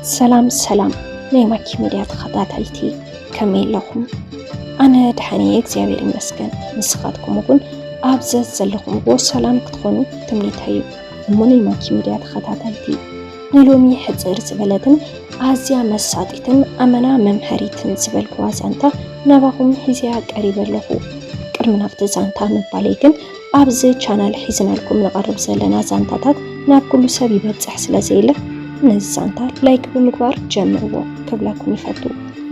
ሰላም ሰላም ናይ ማኪ ሚድያ ተኸታተልቲ፣ ከመይ ኣለኹም? ኣነ ደሓን እየ እግዚኣብሔር ይመስገን። ንስኻትኩም እውን ኣብ ዘዘለኹምዎ ሰላም ክትኾኑ ትምኒተይ እዩ። እሞ ናይ ማኪ ሚድያ ተኸታተልቲ፣ ንሎሚ ሕፅር ዝበለትን ኣዝያ መሳጢትን ኣመና መምሀሪትን ዝበልኩዋ ዛንታ ናባኹም ሒዘያ ቀሪበ ኣለኹ። ቅድሚ ናብቲ ዛንታ ምባለይ ግን ኣብዚ ቻናል ሒዝናልኩም ንቐርብ ዘለና ዛንታታት ናብ ኩሉ ሰብ ይበፅሕ ስለ ዘየለ ነዚ ዛንታ ላይክ ብምግባር ጀምርዎ ክብለኩም ይፈቱ።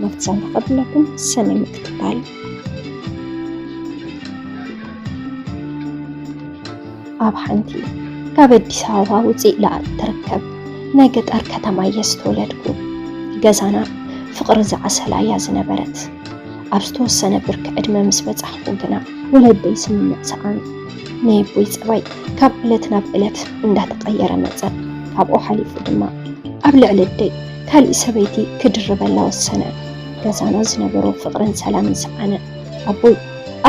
ናብቲ ዛንታ ቀብለኩም ሰናይ ምክትታል። ኣብ ሓንቲ ካብ ኣዲስ ኣበባ ውፅእ ኢላ እትርከብ ናይ ገጠር ከተማ እየ ዝተወለድኩ። ገዛና ፍቕሪ ዝዓሰላ እያ ዝነበረት። ኣብ ዝተወሰነ ብርኪ ዕድመ ምስ በጻሕኩ ግና ወለደይ ስምምዕ ሰኣኑ። ናይ ኣቦይ ጸባይ ካብ ዕለት ናብ ዕለት እንዳተቐየረ መጸ። ካብኡ ሓሊፉ ድማ ኣብ ልዕሊ ኣደይ ካሊእ ሰበይቲ ክድርበላ ወሰነ። ገዛና ዝነበሮ ፍቕርን ሰላምን ሰኣነ። ኣቦይ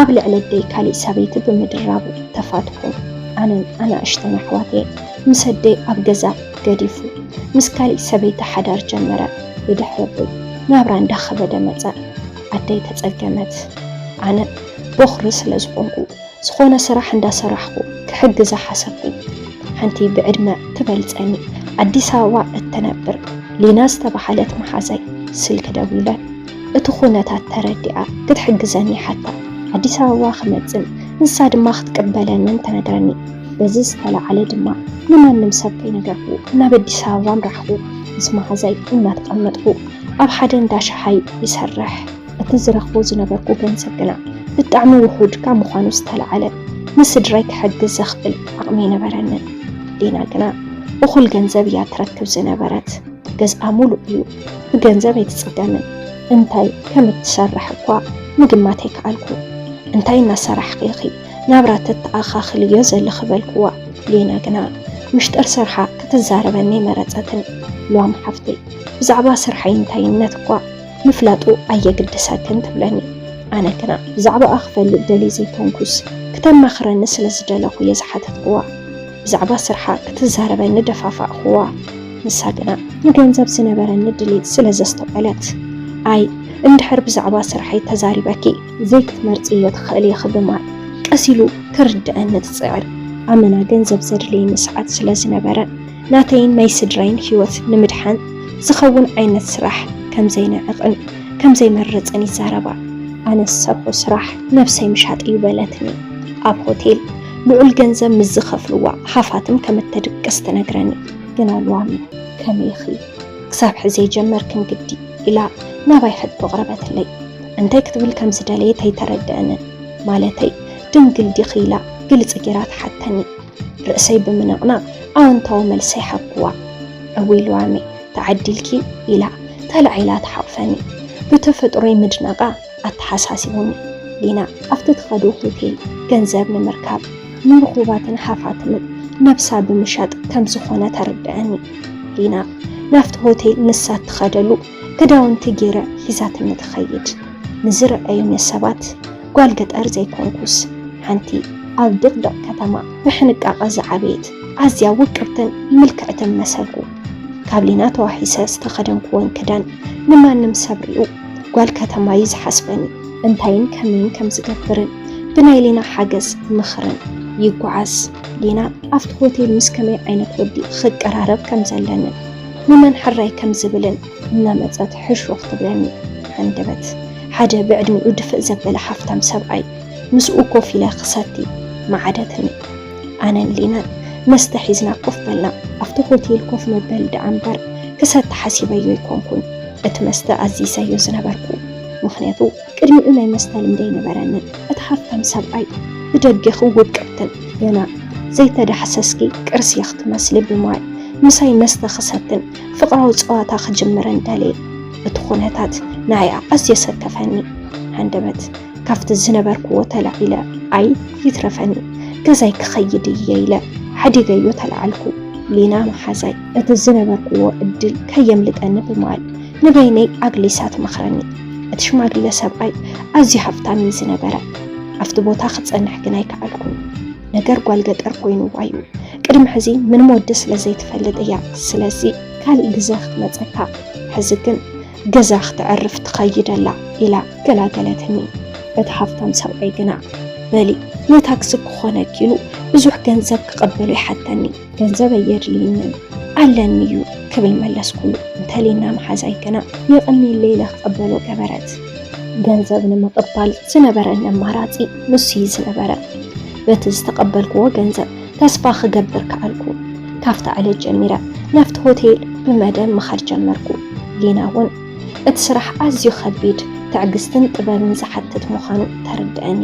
ኣብ ልዕሊ ኣደይ ካሊእ ሰበይቲ ብምድራቡ ተፋትሑ። ኣነን ኣናእሽተን ኣሕዋተይን ምስ ኣደይ ኣብ ገዛ ገዲፉ ምስ ካሊእ ሰበይቲ ሓዳር ጀመረ። ብድሕሪ ኣቦይ ናብራ እንዳኸበደ መጸ። ኣደይ ተጸገመት። ኣነ ቦኽሪ ስለ ዝኾንኩ ዝኾነ ስራሕ እንዳሰራሕኩ ክሕግዛ ሓሰብኩ። ሓንቲ ብዕድመ ትበልጸኒ ኣዲስ ኣበባ እትነብር ሊና ዝተባህለት መሓዛይ ስልኪ ደዊለ እቲ ኩነታት ተረዲኣ ክትሕግዘኒ ሓታ ኣዲስ ኣበባ ክመጽን ንሳ ድማ ክትቅበለንን ተነግረኒ። በዚ ዝተለዓለ ድማ ንማንም ሰብ ከይነገርኩ ናብ ኣዲስ ኣበባ ኣምራሕኩ። ምስ መሓዛይ እናተቐመጥኩ ኣብ ሓደ እንዳ ሻሂ ይሰርሕ። እቲ ዝረኽቦ ዝነበርኩ ገንዘብ ግና ብጣዕሚ ውሑድ ካብ ምዃኑ ዝተለዓለ ንስድራይ ክሕግዝ ዘኽእል ዓቕሚ ኣይነበረንን። ሊና ግና እኹል ገንዘብ እያ ትረክብ ዝነበረት። ገዝኣ ሙሉእ እዩ። ብገንዘብ ኣይትጽገምን። እንታይ ከም እትሰርሕ እኳ ምግማት ኣይከኣልኩ። እንታይ እናሰራሕኺ ኢኺ ናብራ ተተኣኻኽልዮ ዘለኺ በልኩዋ። ሊና ግና ምሽጥር ስርሓ ክትዛረበኒ ኣይመረጸትን። ሉዋም ሓፍተይ ብዛዕባ ስርሓይ እንታይነት እኳ ምፍላጡ ኣየግድሰክን ትብለኒ። ኣነ ግና ብዛዕባኣ ክፈልጥ ደልየ ዘይኮንኩስ ክተማኽረኒ ስለ ዝደለኹ እየ ዝሓተትኩዋ። ብዛዕባ ስርሓ ክትዛረበኒ ደፋፋእኩዋ። ንሳ ግና ንገንዘብ ዝነበረኒ ድሌት ስለ ዘስተውዐለት፣ ኣይ እንድሕር ብዛዕባ ስርሐይ ተዛሪበኪ ዘይክትመርፅዮ ትኽእሊ ኢኺ ብምባል ቀስ ኢሉ ክርድኣኒ ትፅዕር። ኣመና ገንዘብ ዘድልየኒ ሰዓት ስለ ዝነበረ ናተይን ናይ ስድራይን ህይወት ንምድሓን ዝኸውን ዓይነት ስራሕ ከም ዘይንዕቕን ከም ዘይመርፅን ይዛረባ። ኣነ ዝሰርሖ ስራሕ ነብሰይ ምሻጥ እዩ በለትኒ። ኣብ ሆቴል ልዑል ገንዘብ ምስ ዝኸፍልዋ ሃፋትም ከም እተድቅስ ትነግረኒ። ግና ሉዋም ከመይ ኢኺ ክሳብ ሕዚ ኣይጀመርክን ግዲ ኢላ ናባይ ሕቶ ኣቕረበትለይ። እንታይ ክትብል ከም ዝደለየት ኣይተረድአንን። ማለተይ ድንግል ዲኺ ኢላ ግልፂ ገይራ ትሓተኒ። ርእሰይ ብምንቕናቕ ኣወንታዊ መልሲ ይሃብኩዋ። እውይ ሉዋመይ ተዓዲልኪ ኢላ ተላዒላ ትሓቑፈኒ። ብተፈጥሮይ ምድናቓ ኣተሓሳሲቡኒ። ሊና ኣብቲ ትኸዶ ሆቴል ገንዘብ ንምርካብ ንርኹባትን ሃፋትምን ነብሳ ብምሻጥ ከም ዝኾነ ተረድአኒ። ሊና ናብቲ ሆቴል ንሳ እትኸደሉ ክዳውንቲ ገይረ ሒዛትኒ ትኸይድ። ንዝረኣዩኒ ሰባት ጓል ገጠር ዘይኮንኩስ ሓንቲ ኣብ ድቕድቕ ከተማ ብሕንቃቐ ዝዓበየት ኣዝያ ውቅብትን ምልክዕትን መሰልኩ። ካብ ሊና ተዋሒሰ ዝተኸደንኩወን ክዳን ንማንም ሰብ ሪኡ ጓል ከተማ እዩ ዝሓስበኒ። እንታይን ከመይን ከም ዝገብርን ብናይ ሊና ሓገዝ ምኽርን ይጓዓዝ። ሊና ኣብቲ ሆቴል ምስ ከመይ ዓይነት ወዲ ክቀራረብ ከም ዘለንን ንመን ሕራይ ከም ዝብልን እናመጸት ሕሹኽ ትብለኒ። ሃንደበት ሓደ ብዕድሚኡ ድፍእ ዘበለ ሃፍታም ሰብኣይ ምስኡ ኮፍ ኢለ ክሰቲ መዓደትኒ። ኣነን ሊናን መስተ ሒዝና ኮፍ በልና። ኣብቲ ሆቴል ኮፍ መበሊ ደኣ እምበር ክሰቲ ሓሲበዮ ኣይኮንኩን። እቲ መስተ ኣዚዘዮ ዝነበርኩ። ምኽንያቱ ቅድሚኡ ናይ መስተ ልምዲ ኣይነበረንን። እቲ ሃፍታም ሰብኣይ ብደጌኺ ውቅብትን ገና ዘይተዳህሰስኪ ቅርሲ ክትመስሊ ብምባል ምሳይ መስተ ክሰትን ፍቕራዊ ጸዋታ ክጅምርን ደለየ። እቲ ኩነታት ንዓይ ኣዝዮ ሰከፈኒ። ሃንደበት ካብቲ ዝነበርክዎ ተላዒለ ኣይ ይትረፈኒ ገዛይ ክኸይድ እየ ኢለ ሓዲገዮ ተላዓልኩ። ሊና መሓዛይ እቲ ዝነበርክዎ ዕድል ከየምልጠኒ ብምባል ንበይነይ ኣግሊሳ ትመኽረኒ። እቲ ሽማግለ ሰብኣይ ኣዝዩ ሃፍታም እዩ ዝነበረ። ኣብቲ ቦታ ክጸንሕ ግን ኣይከኣልኩን። ነገር ጓል ገጠር ኮይኑዋ እዩ። ቅድሚ ሕዚ ምንም ወዲ ስለ ዘይትፈልጥ እያ። ስለዚ ካልእ ግዘ ክትመጸካ፣ ሕዚ ግን ገዛ ክተዕርፍ ትኸይድ ኣላ ኢላ ገላገለትኒ። እቲ ሃፍታም ሰብኣይ ግና፣ በሊ ንታክሲ ክኾነኪ ኢሉ ብዙሕ ገንዘብ ክቕበሎ ይሓተኒ። ገንዘብ ኣየድልይንን፣ ኣለኒ እዩ ክብል መለስኩሉ። እንተ ሊና መሓዛይ ግና የቐንየለይ ኢለ ክቐበሎ ገበረት። ገንዘብ ንምቕባል ዝነበረኒ ኣማራጺ ንሱ እዩ ዝነበረ። በቲ ዝተቐበልክዎ ገንዘብ ተስፋ ክገብር ከኣልኩ። ካብታ ዕለት ጀሚረ ናብቲ ሆቴል ብመደብ ምኻድ ጀመርኩ። ሊና እውን እቲ ስራሕ ኣዝዩ ከቢድ፣ ትዕግስትን ጥበብን ዝሓትት ምዃኑ ተረድኣኒ።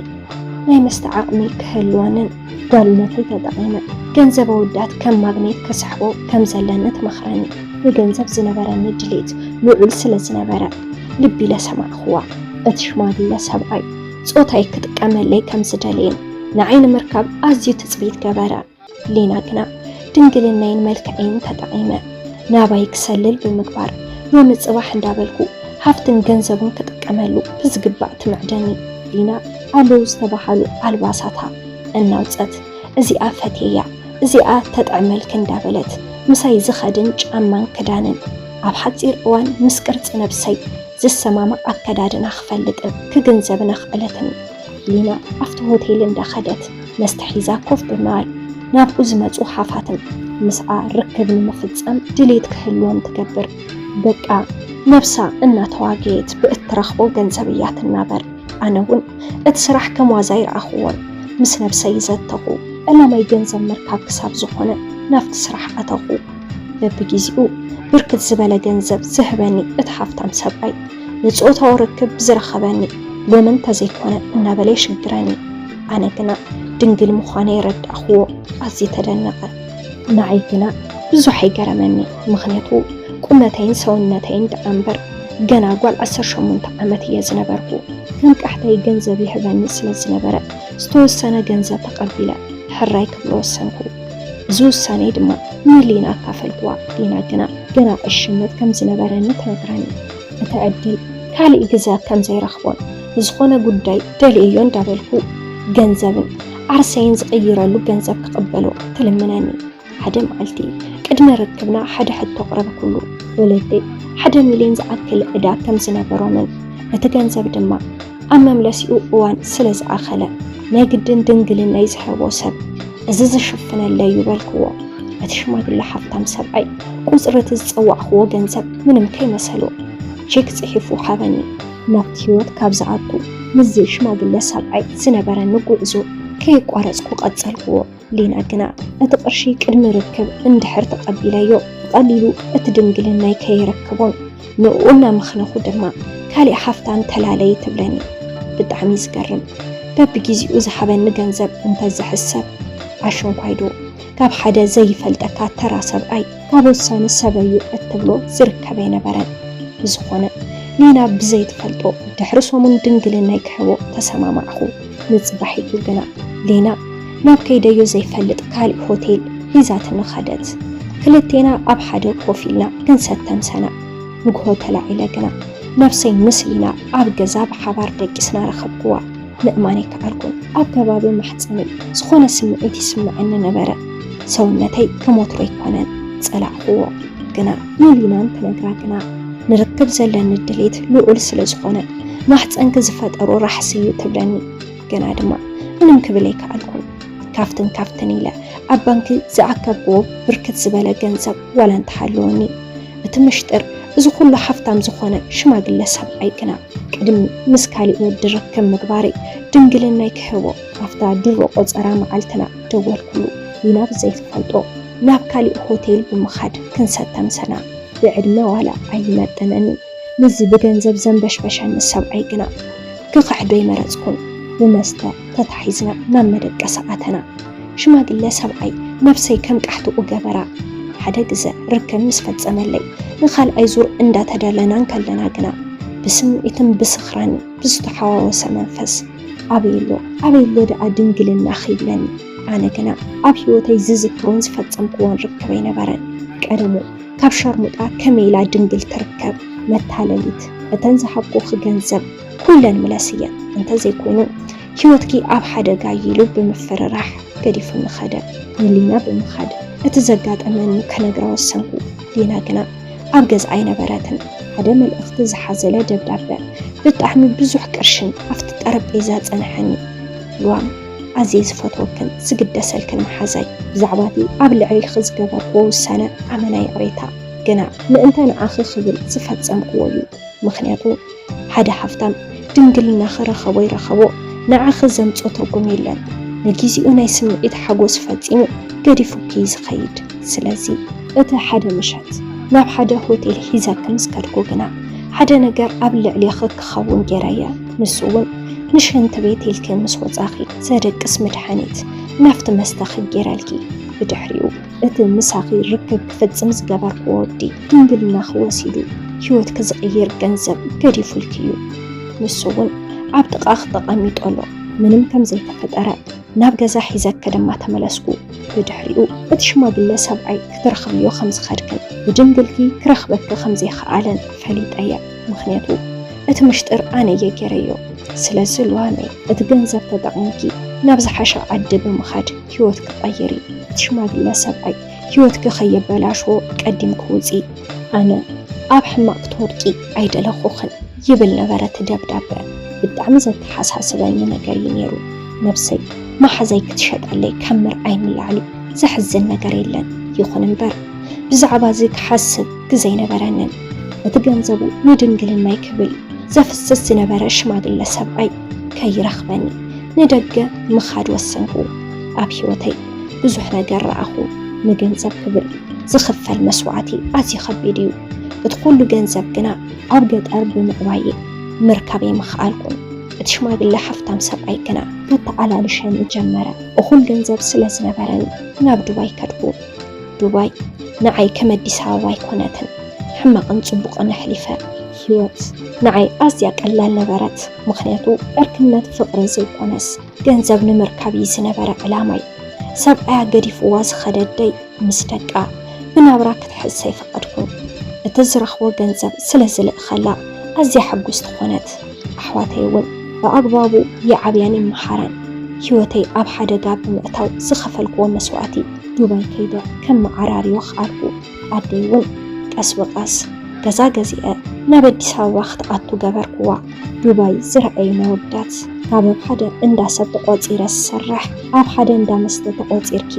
ናይ መስተ ዓቕሚ ክህልወንን ጓልነተይ ተጠቒመ ገንዘብ ኣወዳት ከም ማግኔት ክስሕቦ ከም ዘለኒ ትመኽረኒ። ንገንዘብ ዝነበረኒ ድሌት ልዑል ስለ ዝነበረ ልቢ ኢለ ሰማዕኽዋ። እቲ ሽማግለ ሰብኣይ ጾታይ ክጥቀመለይ ከም ዝደለየን ንዓይ ንምርካብ ኣዝዩ ትጽቢት ገበረ። ሊና ግና ድንግልናይን መልክዐይን ተጠቒመ ናባይ ክሰልል ብምግባር፣ ሎሚ ጽባሕ እንዳበልኩ ሃፍትን ገንዘቡን ክጥቀመሉ ብዝግባእ ትምዕደኒ። ሊና ኣለዉ ዝተባሃሉ ኣልባሳታ እናውጸት፣ "እዚኣ ፈትየያ፣ እዚኣ ተጥዕመልኪ" እንዳበለት ምሳይ ዝኸድን ጫማን ክዳንን፣ ኣብ ሓጺር እዋን ምስ ቅርጺ ነብሰይ ዝሰማማዕ ኣከዳድና ክፈልጥን ክግንዘብን ኣኽኣለትኒ። ሊና ኣብቲ ሆቴል እንዳኸደት መስተ ሒዛ ኮፍ ብምባል፣ ናብኡ ዝመጹ ሃፋትም ምስኣ ርክብ ንምፍጻም ድሌት ክህልዎም ትገብር። በቃ፣ ነብሳ እናተዋገየት ብእትረኽቦ ገንዘብ እያ ትናበር። ኣነ እውን እቲ ስራሕ ከም ዋዛ ኣይረኣኽዎን። ምስ ነብሰይ ዘተኹ፣ ዕላማይ ገንዘብ ምርካብ ክሳብ ዝኾነ ናብቲ ስራሕ ኣተኹ። በብግዜኡ ብርክት ዝበለ ገንዘብ ዝህበኒ እቲ ሃፍታም ሰብኣይ፣ ንጾታዊ ርክብ ዝረኸበኒ ሎሚ እንተዘይኮነ እናበለ የሽግረኒ። ኣነ ግና ድንግል ምዃነይ የረዳእኽዎ። ኣዝዩ ተደነቐ። ንዓይ ግና ብዙሕ ኣይገረመኒ፣ ምኽንያቱ ቁመተይን ሰውነተይን ደኣ እምበር ገና ጓል ዓሰርተ ሸሞንተ ዓመት እየ ዝነበርኩ። ከም ቃሕታይ ገንዘብ ይህበኒ ስለ ዝነበረ ዝተወሰነ ገንዘብ ተቐቢለ ሕራይ ክብሎ ወሰንኩ። እዚ ውሳነይ ድማ ንሊና ኣካፈልክዋ። ሊና ግና ገና ዕሽነት ከም ዝነበረኒ ትነግረኒ። እቲ ዕድል ካሊእ ግዘ ከም ዘይረኽቦን ንዝኾነ ጉዳይ ደልየዮ እንዳበልኩ ገንዘብን ዓርሰይን ዝቕይረሉ ገንዘብ ክቕበሎ ትልምነኒ። ሓደ መዓልቲ ቅድሚ ርክብና ሓደ ሕቶ ኣቕረብኩሉ። ወለደይ ሓደ ሚልዮን ዝኣክል ዕዳ ከም ዝነበሮምን እቲ ገንዘብ ድማ ኣብ መምለሲኡ እዋን ስለ ዝኣኸለ ናይ ግድን ድንግልናይ ዝህቦ ሰብ እዚ ዝሽፍነለይ እዩ በልክዎ። እቲ ሽማግለ ሃፍታም ሰብኣይ ቁጽሪ እቲ ዝጸዋዕክዎ ገንዘብ ምንም ከይመሰሎ ቼክ ጽሒፉ ሃበኒ። ናብቲ ህይወት ካብ ዝኣቱ ምስዚ ሽማግለ ሰብኣይ ዝነበረኒ ጉዕዞ ከየቋረጽኩ ቀጸልክዎ። ሊና ግና እቲ ቅርሺ ቅድሚ ርክብ እንድሕር ተቐቢለዮ ብቐሊሉ እቲ ድንግልናይ ከይረክቦን ንኡ እናመኽነኹ ድማ ካሊእ ሃፍታም ተላለይ ትብለኒ። ብጣዕሚ ዝገርም። በብግዜኡ ዝሃበኒ ገንዘብ እንተዝሕሰብ ኣሸንኳይዶ ካብ ሓደ ዘይፈልጠካ ተራ ሰብኣይ ካብ ወሳኒ ሰበዩ እትብሎ ዝርከብ ኣይነበረን። ብዝኾነ ሊና ብዘይትፈልጦ ድሕሪ ሰሙን ድንግልናይ ክህቦ ተሰማማዕኹ። ንጽባሒቱ ግና ሊና ናብ ከይደዮ ዘይፈልጥ ካሊእ ሆቴል ሒዛትኒ ኸደት። ክልቴና ኣብ ሓደ ኮፍ ኢልና ክንሰተ ምሰና። ንግሆ ተላዒለ ግና ነብሰይ ምስ ሊና ኣብ ገዛ ብሓባር ደቂስና ረኸብክዋ። ምእማን ኣይከኣልኩን። ኣብ ከባቢ ማሕጸነይ ዝኾነ ስምዒት ይስምዐኒ ነበረ። ሰውነተይ ከም ወትሮ ኣይኮነን። ጸላእክዎ። ግና ንሊና እንትነግራ ግና ንርክብ ዘለኒ ድሌት ልዑል ስለ ዝኾነ ማሕጸንኪ ዝፈጠሮ ራሕሲ እዩ ትብለኒ። ግና ድማ ምንም ክብል ኣይከኣልኩን። ካፍትን ካፍትን ኢለ ኣብ ባንኪ ዝኣከብክዎ ብርክት ዝበለ ገንዘብ ዋላ እንተሃለወኒ፣ እቲ ምሽጥር እዚ ኩሉ ሃፍታም ዝኾነ ሽማግለ ሰብኣይ ግና ቅድሚ ምስ ካሊእ ወዲ ርክብ ምግባረይ ድንግልናይ ክህቦ ኣብታ ድሮ ቆጸራ መዓልትና ደወልኩሉ። ሊና ብዘይትፈልጦ ናብ ካሊእ ሆቴል ብምኻድ ክንሰተ ምሰና። ብዕድመ ዋላ ኣይመጠነኒ። ምስዚ ብገንዘብ ዘንበሽበሸኒ ሰብኣይ ግና ክኽሕዶ ኣይመረጽኩን። ብመስተ ተታሒዝና ናብ መደቀሲ ኣተና። ሽማግለ ሰብኣይ ነብሰይ ከም ቃሕትኡ ገበራ። ሓደ ግዘ ርክብ ምስ ፈጸመለይ፣ ንኻልኣይ ዙር እንዳተዳለና እንከለና ግና ብስምዒትን ብስኽራን ብዝተሓዋወሰ መንፈስ፣ "ኣበይ ኣሎ፣ ኣበይ ኣሎ ደኣ ድንግልናኺ?" ይብለኒ። ኣነ ግና ኣብ ህይወተይ ዝዝክሮን ዝፈጸምክዎን ርክብ ኣይነበረን። ቀደሙ ካብ ሸርሙጣ ከመይ ኢላ ድንግል ትርከብ? መታለሊት። እተን ዝሃብኩኺ ገንዘብ ኩለን ምለስየን፣ እንተዘይኮይኑ ህይወትኪ ኣብ ሓደጋ እዩ ኢሉ ብምፍርራሕ ገዲፉኒ ኸደ። ንሊና ብምኻድ እቲ ዘጋጠመኒ ክነግራ ወሰንኩ። ሊና ግና ኣብ ገዛ ኣይነበረትን። ሓደ መልእኽቲ ዝሓዘለ ደብዳበ፣ ብጣዕሚ ብዙሕ ቅርሽን ኣብቲ ጠረጴዛ ጸንሐኒ። ሉዋም፣ ኣዝየ ዝፈትወክን ዝግደሰልክን መሓዛይ፣ ብዛዕባ እቲ ኣብ ልዕሊኺ ዝገበርክዎ ውሳነ ኣመና ይቕሬታ። ግና ምእንተ ንዓኺ ክብል ዝፈጸምክዎ እዩ። ምኽንያቱ ሓደ ሃፍታም ድንግልናኺ ረኸቦ ይረኸቦ፣ ንዓኺ ዘምጾ ትርጉም የለን። ንጊዜኡ ናይ ስምዒት ሓጎስ ፈጺሙ ገዲፉኪ እዩ ዝኸይድ። ስለዚ እቲ ሓደ ምሸት ናብ ሓደ ሆቴል ሒዘኪ ምስ ከድኩ ግና ሓደ ነገር ኣብ ልዕሌኺ ክኸውን ገይረየ። ንሱ እውን ንሽንቲ ቤት ኢልኪ ምስ ወጻኺ ዘደቅስ መድሃኒት ናብቲ መስተኺ ገይረልኪ። ብድሕሪኡ እቲ ምሳኺ ርክብ ክፍጽም ዝገበርክዎ ወዲ ድንግልናኺ ወሲዱ ህይወትኪ ዝቕይር ገንዘብ ገዲፉልኪ እዩ። ንሱ እውን ኣብ ጥቓኺ ተቐሚጡ ኣሎ። ምንም ከም ዘይተፈጠረ ናብ ገዛ ሒዘኪ ድማ ተመለስኩ። ብድሕሪኡ እቲ ሽማግለ ሰብኣይ ክትረኽብዮ ከም ዝኸድክን ብድንግልኪ ክረኽበኪ ከም ዘይከኣለን ፈሊጠ እየ። ምኽንያቱ እቲ ምሽጥር ኣነ እየ ገይረዮ። ስለዚ ሉዋመይ፣ እቲ ገንዘብ ተጠቒምኪ ናብ ዝሓሸ ዓዲ ብምኻድ ህይወትኪ ቀይሪ። እቲ ሽማግለ ሰብኣይ ህይወትኪ ከየበላሽዎ ቀዲምኪ ውጺ። ኣነ ኣብ ሕማቕ ክትወድቂ ኣይደለኹኽን ይብል ነበረ እቲ ደብዳበ። ብጣዕሚ ዘተሓሳስበኒ ነገር እዩ ነይሩ። ነብሰይ መሓዛይ ክትሸጠለይ ካብ ምርኣይ ንላዕሊ ዘሕዝን ነገር የለን። ይኹን እምበር ብዛዕባ እዚ ክሓስብ ግዜ ኣይነበረንን። እቲ ገንዘቡ ንድንግልናይ ክብል ዘፍስስ ዝነበረ ሽማግለ ሰብኣይ ከይረኽበኒ ንደገ ምኻድ ወሰንኩ። ኣብ ህይወተይ ብዙሕ ነገር ረኣኹ። ንገንዘብ ክብል ዝኽፈል መስዋዕቲ ኣዝዩ ከቢድ እዩ። እቲ ኩሉ ገንዘብ ግና ኣብ ገጠር ብምዕባየ ምርካብ ኣይምኸኣልኩን። እቲ ሽማግለ ሃፍታም ሰብኣይ ግና ከተኣላልሸኒ ጀመረ። እኹል ገንዘብ ስለ ዝነበረኒ ናብ ዱባይ ከድኩ። ዱባይ ንዓይ ከም ኣዲስ ኣበባ ኣይኮነትን። ሕማቕን ጽቡቕን ኣሕሊፈ። ህይወት ንዓይ ኣዝያ ቀላል ነበረት፣ ምኽንያቱ ዕርክነት ፍቕሪ ዘይኮነስ ገንዘብ ንምርካብ እዩ ዝነበረ ዕላማይ። ሰብኣያ ገዲፍዋ ዝኸደ ኣደይ ምስ ደቃ ብናብራ ክትሕዝ ኣይፈቐድኩን። እቲ ዝረኽቦ ገንዘብ ስለ ዝልእኸላ ኣዝያ ሕጉስቲ ኾነት። ኣሕዋተይ እውን ብኣግባቡ ይዓብያን ይመሃራን። ህይወተይ ኣብ ሓደጋ ብምእታው ዝኸፈልክዎ መስዋእቲ ዱባይ ከይደ ከመዓራርዮ ከኣልኩ። ኣደይ እውን ቀስ ብቐስ ገዛ ገዚአ ናብ ኣዲስ ኣበባ ክትኣቱ ገበርክዋ። ዱባይ ዝረኣዩኒ ኣወዳት ካብ ኣብ ሓደ እንዳ ሰብ ተቖጺረ ዝሰርሕ፣ ኣብ ሓደ እንዳ መስተ ተቖጺርኪ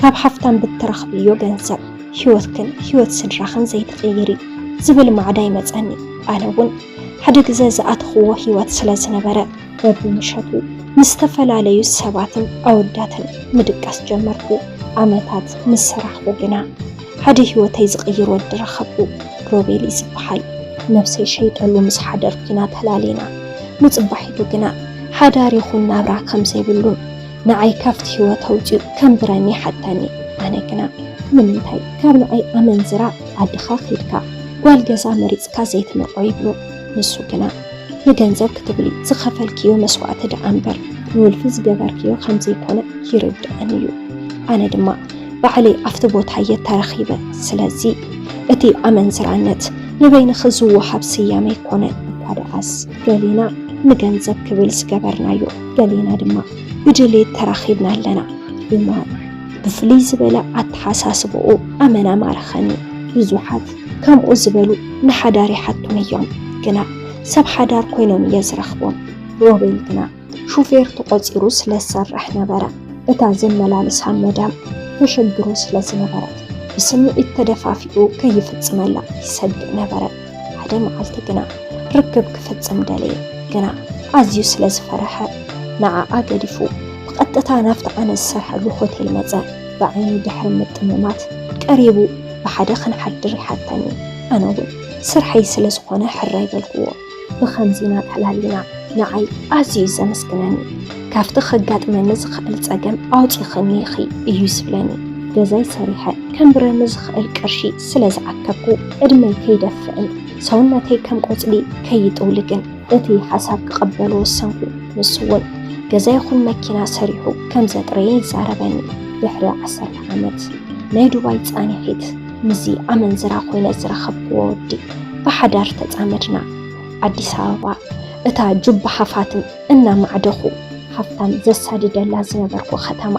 ካብ ሃፍታም ብትረኽብዮ ገንዘብ ህይወትክን ህይወት ስድራኽን ዘይትቕይሪ ዝብል ማዕዳ ይመጸኒ። ኣነ እውን ሓደ ግዜ ዝኣተኽዎ ህይወት ስለ ዝነበረ በብምሸቱ ምስ ዝተፈላለዩ ሰባትን ኣወዳትን ምድቃስ ጀመርኩ። ዓመታት ምስ ሰራሕኩ ግና ሓደ ህይወተይ ዝቕይር ወዲ ረኸብኩ። ሮቤል እዩ ዝበሃል። ነብሰይ ሸይጠሉ ምስ ሓደርኩ ኢና ተላሊና። ንጽባሒቱ ግና ሓዳር ይኹን ናብራ ከም ዘይብሉን ንዓይ ካብቲ ህይወት ኣውጺኡ ከንብረኒ ሓተኒ። ኣነ ግና ንምንታይ ካብ ንዓይ ኣመንዝራ ዓድኻ ኺድካ ጓል ገዛ መሪጽካ ዘይትምርዖ ይብሎ። ንሱ ግና ንገንዘብ ክትብሊ ዝኸፈልክዮ መስዋእቲ ደኣ እምበር ንውልፊ ዝገበርክዮ ከም ዘይኮነ ይርድኣኒ እዩ። ኣነ ድማ ባዕለይ ኣብቲ ቦታ እየ ተረኺበ። ስለዚ እቲ ኣመንዝራነት ንበይንኺ ዝወሃብ ስያመ ኣይኮነን። እኳ ደኣስ ገሌና ንገንዘብ ክብል ዝገበርናዮ፣ ገሌና ድማ ብድሌት ተራኺብና ኣለና። ይማር ብፍልይ ዝበለ ኣተሓሳስባኡ ኣመና ማረኸኒ። ብዙሓት ከምኡ ዝበሉ ንሓዳር ይሓቱን እዮም፣ ግና ሰብ ሓዳር ኮይኖም እየ ዝረኽቦም። ሮቤል ግና ሹፌር ተቖጺሩ ስለ ዝሰርሕ ነበረ። እታ ዘመላልሳ መዳም ተሸግሮ ስለ ዝነበረት ብስምዒት ተደፋፊኡ ከይፍጽመላ ይሰግእ ነበረ። ሓደ መዓልቲ ግና ርክብ ክፍጽም ደለየ፣ ግና ኣዝዩ ስለ ዝፈረሐ ንዓኣ ገዲፉ ብቐጥታ ናብቲ ኣነ ዝሰርሐሉ ሆቴል መጸ። ብዓይኒ ድሕሪ ምጥምማት ቀሪቡ ብሓደ ክንሓድር ይሓተኒ። ኣነ እውን ስርሐይ ስለ ዝኾነ ሕራይ በልክዎ። ብኸምዚ ኢና ተላሊና። ንዓይ ኣዝዩ እዩ ዘመስግነኒ። ካብቲ ከጋጥመኒ ዝኽእል ጸገም ኣውጺኽኒ ኢኺ እዩ ዝብለኒ። ገዛይ ሰሪሐ ከንብረኒ ዝኽእል ቅርሺ ስለ ዝኣከብኩ ዕድመይ ከይደፍእን ሰውነተይ ከም ቆጽሊ ከይጥውልግን እቲ ሓሳብ ክቕበሎ ወሰንኩ። ንሱ እውን ገዛ ይኹን መኪና ሰሪሑ ከም ዘጥረየ ይዛረበኒ። ድሕሪ ዓሰርተ ዓመት ናይ ዱባይ ጻኒሒት ምስዚ ኣመንዝራ ኮይነ ዝረኸብክዎ ወዲ ብሓዳር ተጻመድና። ኣዲስ ኣበባ እታ ጁባ ሃፋትም እናማዕደኹ ሃፍታም ዘሳድደላ ዝነበርኩ ከተማ፣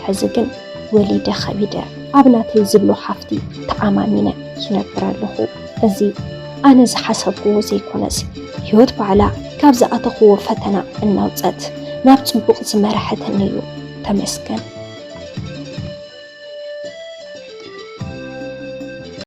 ሕዚ ግን ወሊደ ከቢደ። ኣብ ናተይ ዝብሎ ሃፍቲ ተኣማሚነ ይነብር ኣለኹ። እዚ ኣነ ዝሓሰብክዎ ዘይኮነስ፣ ህይወት ባዕላ ካብ ዝኣተኽዎ ፈተና እናውፀት ናብ ፅቡቕ ዝመርሐትኒ እዩ። ተመስገን።